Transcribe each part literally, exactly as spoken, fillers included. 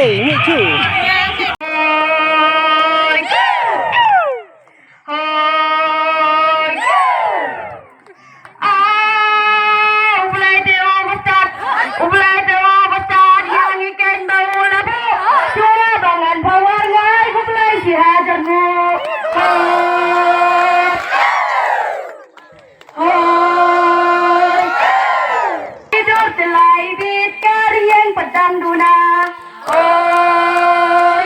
Hey, me too. Ah, U Blei te u bastad, U Blei te u bastad, ïa ngi keiñ ba u la buh. Shuwa ba ngan phawar ngai, U Blei shi hajar nguh. Hoi. Hoi. Ki dur te lai bit ka rieng padang duna. Hoi.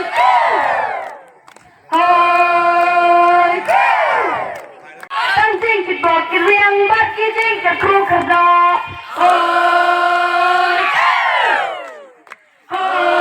Hoi. Tang jingkitbok kiriang bad ki jingkyrkhu kyrdoh. Hoi. Hoi.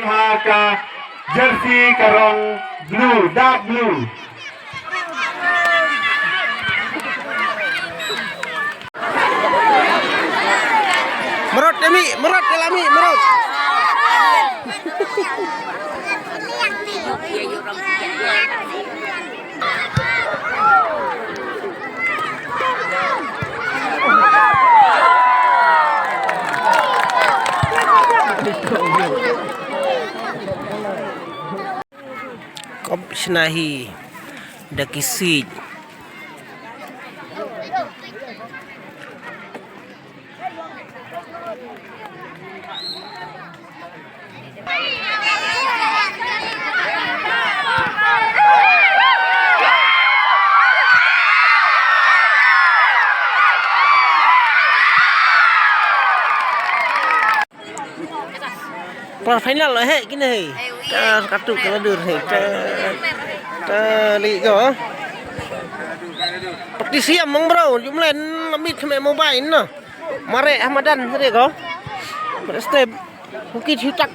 Ha ka jersey ka rong blue, dark blue. Merot demi, merot demi, merot. Kop shna hi da ki siej. Kwart final he kine he. Ta katu kala dur he. Ta ta li ko. Practice siam mong bro, jumlen amit me mobile no. Mare Ahmadan sari ko. Mare step. Bukit Hitak.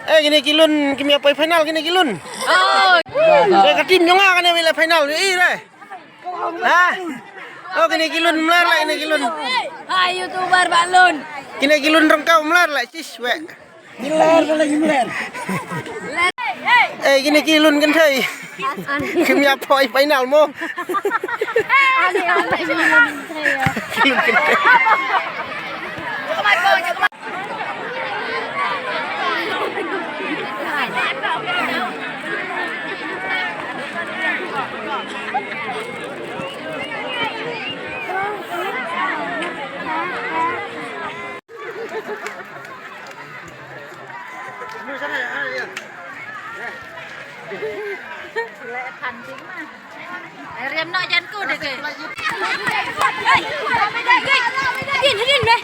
Eh, kine kilun kimi apai final kine kilun. Oh. Eh, ka team jong nga kane wila final. Eh, re. Ha? Oh, kine kilun mlar la kine kilun. Ha, YouTuber balun. Kine kilun rongkau mlar la sis we. Mlar la mlar. Eh, kine kilun kan thai. Kim ya poi final mo. Kilun kan thai. Riam noh jan ku deh ke. Hadin, hadin deh.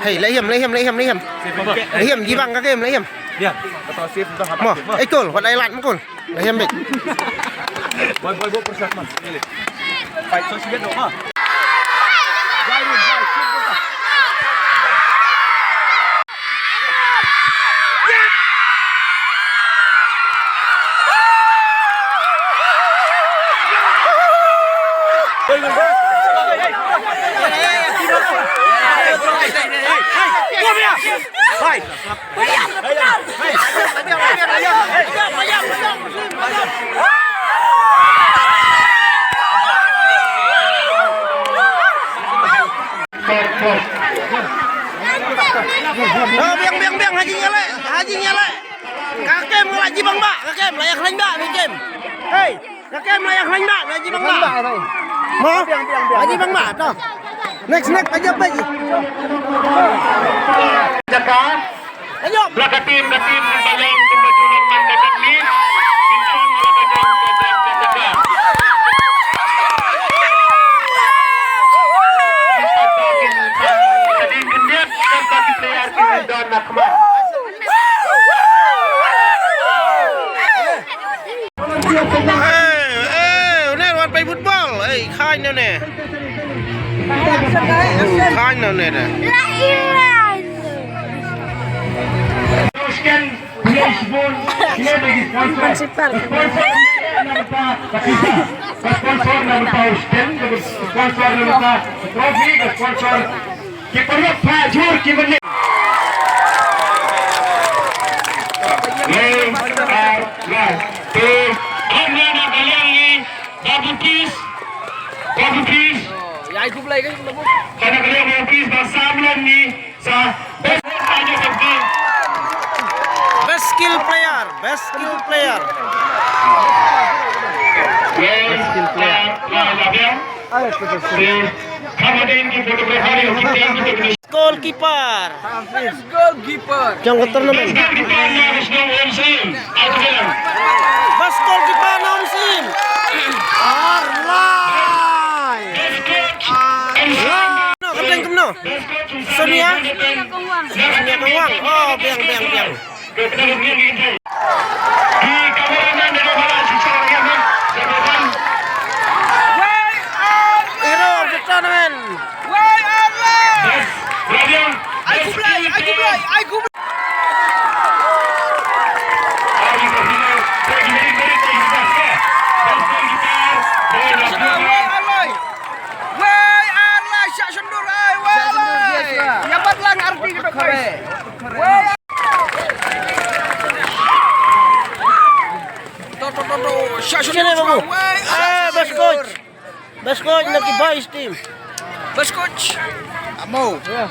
Hei, la hiam, la hiam, la hiam, la hiam. La hiam, di bang ka game, la hiam. Mo, eh, kol, wat ai lat mo kol. La hiam bek. Boy, boy, boy, persat man. Fight so sigat dong, ha. Jai, jai, jai. Ji bang ba, ka kem la ïa khlaiñ ba, ka kem. Hey, ka kem la ïa khlaiñ ba, la ji bang ba. Mo? Biang, biang, biang. La ji bang ba, to. Next, next, aja ba ji. Jaka. Ayo. La ka tim, ka tim, ka tim, ka tim, ka tim, ka tim, ka tim. Ka tim, ka tim, ka tim, ka tim. Eh, eh, une wan peit football. Eh, khain une. Khain une de. Sponsor na mynta u stand, sponsor na mynta trophy, sponsor ki paralok phah jhur ki mynnin. Lei ar lai. Te kham na ka liang ngi Babu Peace. Babu Peace. Ïa ai kublai ka. Ka na ka liang Babu Peace ba sam lem ngi. Sa best player. Best skill player, best skill player. Best skill player. Goalkeeper. Jong ka tournament. Best goalkeeper. Best goalkeeper na Umsim. Arlai. Arlai. No, kenteng kumno? Sonia? Sonia Kongwang. Oh, biang, biang, biang. Hero of the tournament. Ai kublai, ai kublai, ai kublai. Wei Arlai, shah shyndur ai, wei Arlai. Ïa bat lang arti ka dok. Wei. To, to, to, to. Shah shyndur, wei. Eh, best coach. Best coach na ki boys team. Best coach. Amo. To.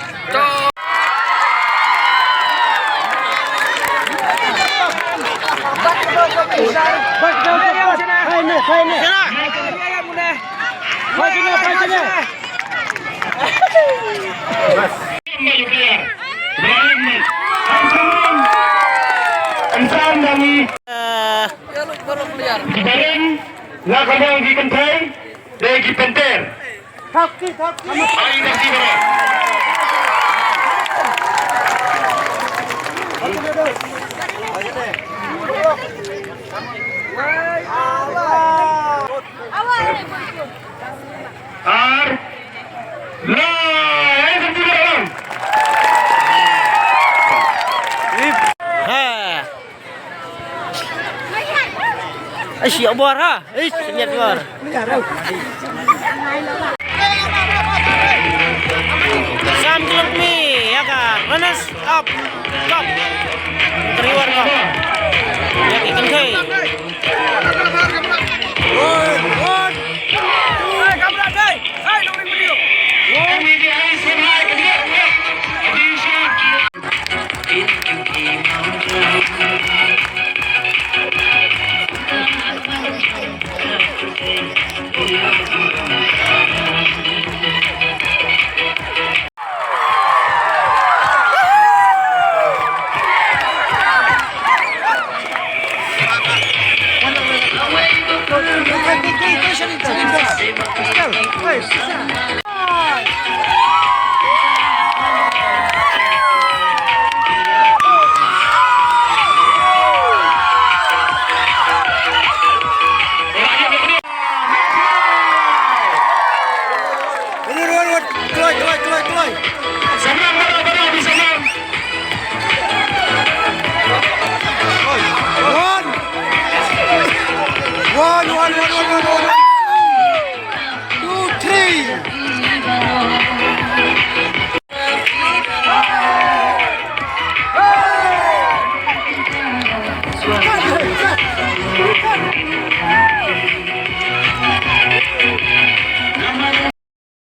Insan dang i. Eh. Kiba ring na ka liang ki kynthei dei ki Panther. Ai dang ki baroh. Ar lai, ai dang ki baroh. Ha. Ai shi bor ha. Ai shi bor. Sam Kilongmi ïa ka runners up cup. Three